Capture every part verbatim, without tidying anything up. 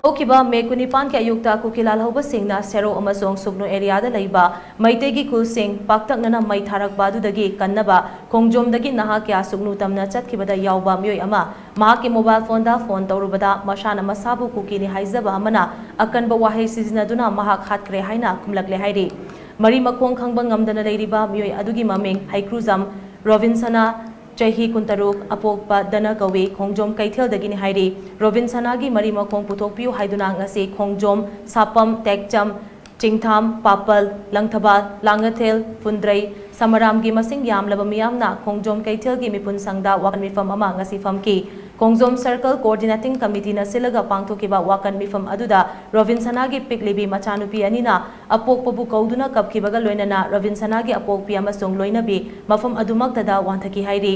ꯍꯧꯈꯤꯕ ꯃꯦ ꯀꯨꯟꯅꯤꯄꯥꯟꯒꯤ ꯑꯌꯨꯛꯇ ꯀꯨꯀꯤ ꯂꯥꯜꯍꯧꯕꯁꯤꯡꯅ ꯁꯦꯔꯧ ꯑꯃꯁꯨꯡ ꯁꯨꯒꯅꯨ ꯑꯦꯔꯤꯌꯥꯗ ꯂꯩꯕ ꯃꯩꯇꯩꯒꯤ ꯈꯨꯜꯁꯤꯡ ꯄꯥꯛꯇꯛꯅꯅ ꯃꯩ ꯊꯥꯔꯛꯄ ꯑꯗꯨꯗꯒꯤ ꯀꯟꯅꯕ ꯈꯣꯡꯖꯣꯝꯗꯒꯤ ꯅꯍꯥ ꯀꯌꯥ ꯁꯨꯒꯅꯨ ꯇꯝꯅ ꯆꯠꯈꯤꯕꯗ ꯌꯥꯎꯕ ꯃꯤꯑꯣꯏ ꯑꯃ ꯃꯍꯥꯛꯀꯤ ꯃꯣꯕꯥꯏꯜ ꯐꯣꯟꯗ ꯐꯣꯟ ꯇꯧꯔꯨꯕꯗ ꯃꯁꯥꯅ ꯃꯁꯥꯕꯨ ꯀꯨꯀꯤꯅꯤ ꯍꯥꯏꯖꯕ ꯑꯃꯅ ꯑꯀꯟꯕ ꯋꯥꯍꯩ ꯁꯤꯖꯤꯟꯅꯗꯨꯅ ꯃꯍꯥꯛ ꯍꯥꯠꯈ꯭ꯔꯦ ꯍꯥꯏꯅ ꯈꯨꯝꯂꯛꯂꯦ ꯍꯥꯏꯔꯤ꯫ ꯃꯔꯤ ꯃꯈꯣꯡ ꯈꯪꯕ ꯉꯝꯗꯅ ꯂꯩꯔꯤꯕ ꯃꯤꯑꯣꯏ ꯑꯗꯨꯒꯤ ꯃꯃꯤꯡ ꯍꯩꯀ꯭ꯔꯨꯖꯝ ꯔꯣꯕꯤꯟꯁꯅꯥ, ꯆꯍꯤ ꯀꯨꯟꯇꯔꯨꯛ, ꯑꯄꯣꯛꯄ ꯗꯅ ꯀꯧꯏ, ꯈꯣꯡꯖꯣꯝ ꯀꯩꯊꯦꯜꯗꯒꯤꯅꯤ ꯍꯥꯏꯔꯤ꯫ ꯔꯣꯕꯤꯟꯁꯅꯥꯒꯤ ꯃꯔꯤ ꯃꯈꯣꯡ ꯄꯨꯊꯣꯛꯄꯤꯌꯨ ꯍꯥꯏꯗꯨꯅ ꯉꯁꯤ ꯈꯣꯡꯖꯣꯝ, ꯁꯥꯄꯝ, ꯇꯦꯛꯆꯝ, ꯆꯤꯡꯊꯥꯝ, ꯄꯥꯄꯜ, ꯂꯪꯊꯕꯥꯜ, ꯂꯥꯡꯉꯊꯦꯜ, ꯐꯨꯟꯗ꯭ꯔꯩ, ꯁꯃꯔꯥꯝꯒꯤ ꯃꯁꯤꯡ ꯌꯥꯝꯂꯕ ꯃꯤꯌꯥꯝꯅ ꯈꯣꯡꯖꯣꯝ ꯀꯩꯊꯦꯜꯒꯤ ꯃꯤꯄꯨꯟ ꯁꯪꯗ ꯋꯥꯀꯠ ꯃꯤꯐꯝ ꯑꯃ ꯉꯁꯤ ꯐꯝꯈꯤ꯫ ꯈꯣꯡꯖꯣꯝ ꯁꯔꯀꯜ ꯀꯣꯑꯣꯔꯗꯤꯅꯦꯇꯤꯡ ꯀꯃꯤꯇꯤꯅ ꯁꯤꯜꯂꯒ ꯄꯥꯡꯊꯣꯛꯈꯤꯕ ꯋꯥꯀꯠ ꯃꯤꯐꯝ ꯑꯗꯨꯗ ꯔꯣꯕꯤꯟꯁꯅꯥꯒꯤ ꯄꯤꯛꯂꯤꯕꯤ ꯃꯆꯥꯅꯨꯄꯤ ꯑꯅꯤꯅ ꯑꯄꯣꯛꯄꯕꯨ ꯀꯧꯗꯨꯅ ꯀꯞꯈꯤꯕꯒ ꯂꯣꯏꯅꯅ ꯔꯣꯕꯤꯟꯁꯅꯥꯒꯤ ꯑꯄꯣꯛꯄꯤ ꯑꯃꯁꯨꯡ ꯂꯣꯏꯅꯕꯤ ꯃꯐꯝ ꯑꯗꯨꯃꯛꯇꯗ ꯋꯥꯟꯊꯈꯤ ꯍꯥꯏꯔꯤ꯫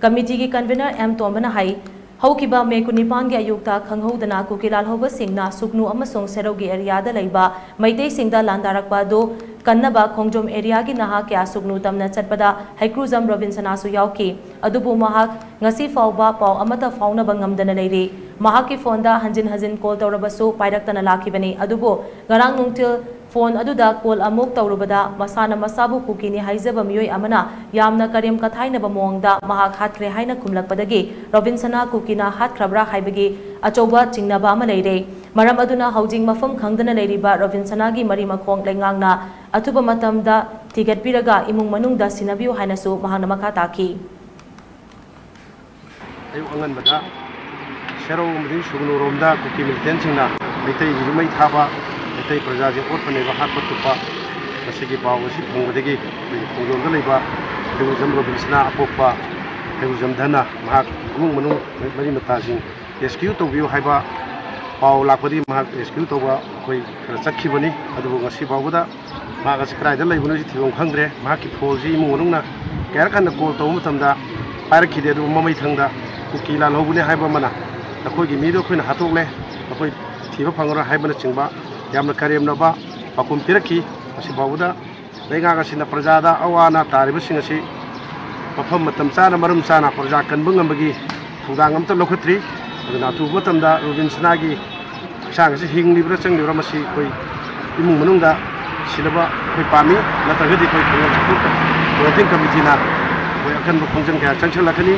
ꯀꯃꯤꯇꯤꯒꯤ ꯀꯟꯚꯤꯅꯔ ꯑꯦꯝ ꯇꯣꯝꯕꯅ ꯍꯥꯏ, ꯍꯧꯈꯤꯕ ꯃꯦ ꯀꯨꯟꯅꯤꯄꯥꯟꯒꯤ ꯑꯌꯨꯛꯇ ꯈꯪꯍꯧꯗꯅ ꯀꯨꯀꯤ ꯂꯥꯜꯍꯧꯕꯁꯤꯡꯅ ꯁꯨꯒꯅꯨ ꯑꯃꯁꯨꯡ ꯁꯦꯔꯧꯒꯤ ꯑꯦꯔꯤꯌꯥꯗ ꯂꯩꯕ ꯃꯩꯇꯩꯁꯤꯡꯗ ꯂꯥꯟꯗꯥꯔꯛꯄ ꯑꯗꯨ ꯀꯟꯅꯕ ꯈꯣꯡꯖꯣꯝ ꯑꯦꯔꯤꯌꯥꯒꯤ ꯅꯍꯥ ꯀꯌꯥ ꯁꯨꯒꯅꯨ ꯇꯝꯅ ꯆꯠꯄꯗ ꯍꯩꯀ꯭ꯔꯨꯖꯝ ꯔꯣꯕꯤꯟꯁꯅꯥꯁꯨ ꯌꯥꯎꯈꯤ꯫ ꯑꯗꯨꯕꯨ ꯃꯍꯥꯛ ꯉꯁꯤ ꯐꯥꯎꯕ ꯄꯥꯎ ꯑꯃꯠꯇ ꯐꯥꯎꯅꯕ ꯉꯝꯗꯅ ꯂꯩꯔꯤ꯫ ꯃꯍꯥꯛꯀꯤ ꯐꯣꯟꯗ ꯍꯟꯖꯤꯟ ꯍꯟꯖꯤꯟ ꯀꯣꯜ ꯇꯧꯔꯕꯁꯨ ꯄꯥꯏꯔꯛꯇꯅ ꯂꯥꯛꯈꯤꯕꯅꯤ꯫ ꯑꯗꯨꯕꯨ ꯉꯔꯥꯡ ꯅꯨꯡꯊꯤꯜ ꯐꯣꯟ ꯑꯗꯨꯗ ꯀꯣꯜ ꯑꯃꯨꯛ ꯇꯧꯔꯨꯕꯗ ꯃꯁꯥꯅ ꯃꯁꯥꯕꯨ ꯀꯨꯀꯤꯅꯤ ꯍꯥꯏꯖꯕ ꯃꯤꯑꯣꯏ ꯑꯃꯅ ꯌꯥꯝꯅ ꯀꯔꯦꯝ ꯀꯊꯥꯏꯅꯕ ꯃꯑꯣꯡꯗ ꯃꯍꯥꯛ ꯍꯥꯠꯈ꯭ꯔꯦ ꯍꯥꯏꯅ ꯈꯨꯝꯂꯛꯄꯗꯒꯤ ꯔꯣꯕꯤꯟꯁꯅꯥ ꯀꯨꯀꯤꯅ ꯍꯥꯠꯈ꯭ꯔꯕ꯭ꯔꯥ ꯍꯥꯏꯕꯒꯤ ꯑꯆꯧꯕ ꯆꯤꯡꯅꯕ ꯑꯃ ꯂꯩꯔꯦ꯫ ꯃꯔꯝ ꯑꯗꯨꯅ ꯍꯧꯖꯤꯛ ꯃꯐꯝ ꯈꯪꯗꯅ ꯂꯩꯔꯤꯕ ꯔꯣꯕꯤꯟꯁꯅꯥꯒꯤ ꯃꯔꯤ ꯃꯈꯣꯡ ꯂꯩꯉꯥꯛꯅ ꯑꯊꯨꯕ ꯃꯇꯝꯗ ꯊꯤꯒꯠꯄꯤꯔꯒ ꯏꯃꯨꯡ ꯃꯅꯨꯡꯗ ꯁꯤꯟꯅꯕꯤꯌꯨ ꯍꯥꯏꯅꯁꯨ ꯃꯍꯥꯛꯅ ꯃꯈꯥ ꯇꯥꯈꯤ꯫ ꯑꯌꯨꯛ ꯑꯉꯟꯕꯗ ꯁꯦꯔꯧ ꯑꯃꯗꯤ ꯁꯨꯒꯅꯨꯔꯣꯝꯗ ꯀꯨꯀꯤ ꯃꯤꯂꯤꯇꯦꯟꯁꯤꯡꯅ ꯃꯩꯇꯩꯒꯤ ꯌꯨꯝꯃꯩ ꯊꯥꯕ, ꯃꯩꯇꯩ ꯄ꯭ꯔꯖꯥꯁꯤꯡ ꯑꯣꯠꯄ ꯅꯩꯕ, ꯍꯥꯠꯄ ꯇꯨꯞꯄ, ꯃꯁꯤꯒꯤ ꯄꯥꯎ ꯑꯁꯤ ꯐꯪꯕꯗꯒꯤ ꯑꯩꯈꯣꯏꯒꯤ ꯈꯣꯡꯖꯣꯝꯗ ꯂꯩꯕ ꯍꯩꯀ꯭ꯔꯨꯖꯝ ꯔꯣꯕꯤꯟꯁꯅꯥ ꯑꯄꯣꯛꯄ ꯍꯩꯀ꯭ꯔꯨꯖꯝ ꯙꯅ ꯃꯍꯥꯛ ꯏꯃꯨꯡ ꯃꯅꯨꯡ ꯃꯔꯤ ꯃꯇꯥꯁꯤꯡ ꯔꯦꯁꯀ꯭ꯌꯨ ꯇꯧꯕꯤꯌꯨ ꯍꯥꯏꯕ ꯄꯥꯎ ꯂꯥꯛꯄꯗꯒꯤ ꯃꯍꯥꯛ ꯔꯦꯁꯀ꯭ꯌꯨ ꯇꯧꯕ ꯑꯩꯈꯣꯏ ꯈꯔ ꯆꯠꯈꯤꯕꯅꯤ꯫ ꯑꯗꯨꯕꯨ ꯉꯁꯤ ꯐꯥꯎꯕꯗ ꯃꯍꯥꯛ ꯑꯁꯤ ꯀꯗꯥꯏꯗ ꯂꯩꯕꯅꯣ ꯍꯧꯖꯤꯛ ꯊꯤꯐꯝ ꯈꯪꯗ꯭ꯔꯦ꯫ ꯃꯍꯥꯛꯀꯤ ꯐꯣꯟꯁꯤ ꯏꯃꯨꯡ ꯃꯅꯨꯡꯅ ꯀꯌꯥꯔꯛ ꯍꯟꯅ ꯀꯣꯜ ꯇꯧꯕ ꯃꯇꯝꯗ ꯄꯥꯏꯔꯛꯈꯤꯗꯦ꯫ ꯑꯗꯨꯕꯨ ꯃꯃꯩ ꯊꯪꯗ ꯀꯨꯀꯤ ꯂꯥꯜꯍꯧꯕꯅꯤ ꯍꯥꯏꯕ ꯑꯃꯅ, "ꯅꯈꯣꯏꯒꯤ ꯃꯤꯗꯣ ꯑꯩꯈꯣꯏꯅ ꯍꯥꯠꯇꯣꯛꯂꯦ, ꯅꯈꯣꯏ ꯊꯤꯕ ꯐꯪꯉꯔꯣꯏ" ꯍꯥꯏꯕꯅꯆꯤꯡꯕ ꯌꯥꯝꯅ ꯀꯔꯦꯝꯅꯕ ꯄꯥꯎꯈꯨꯝ ꯄꯤꯔꯛꯈꯤ꯫ ꯃꯁꯤ ꯐꯥꯎꯕꯗ ꯂꯩꯉꯥꯛ ꯑꯁꯤꯅ ꯄ꯭ꯔꯖꯥꯗ ꯑꯋꯥ ꯑꯅꯥ ꯇꯥꯔꯤꯕꯁꯤꯡ ꯑꯁꯤ ꯃꯐꯝ ꯃꯇꯝ ꯆꯥꯅ, ꯃꯔꯝ ꯆꯥꯅ ꯄ꯭ꯔꯖꯥ ꯀꯟꯕ ꯉꯝꯕꯒꯤ ꯊꯧꯗꯥꯡ ꯑꯃꯠꯇ ꯂꯧꯈꯠꯇ꯭ꯔꯤ꯫ ꯑꯗꯨꯅ ꯑꯊꯨꯕ ꯃꯇꯝꯗ ꯔꯣꯕꯤꯟꯁꯅꯥꯒꯤ ꯌꯦꯟꯁꯥꯡ ꯑꯁꯤ ꯍꯤꯡꯂꯤꯕ꯭ꯔꯥ ꯆꯪꯂꯤꯕ꯭ꯔꯥ, ꯃꯁꯤ ꯑꯩꯈꯣꯏ ꯏꯃꯨꯡ ꯃꯅꯨꯡꯗ ꯁꯤꯟꯅꯕ ꯑꯩꯈꯣꯏ ꯄꯥꯝꯃꯤ꯫ ꯅꯠꯇ꯭ꯔꯒꯗꯤ ꯑꯩꯈꯣꯏ ꯈꯨꯡꯒꯪ ꯁꯦꯝꯗꯣꯛ-, ꯀꯝꯃꯤꯇꯤꯅ ꯑꯩꯈꯣꯏ ꯑꯀꯟꯕ ꯈꯣꯡꯖꯪ ꯀꯌꯥ ꯆꯪꯁꯤꯜꯂꯛꯀꯅꯤ꯫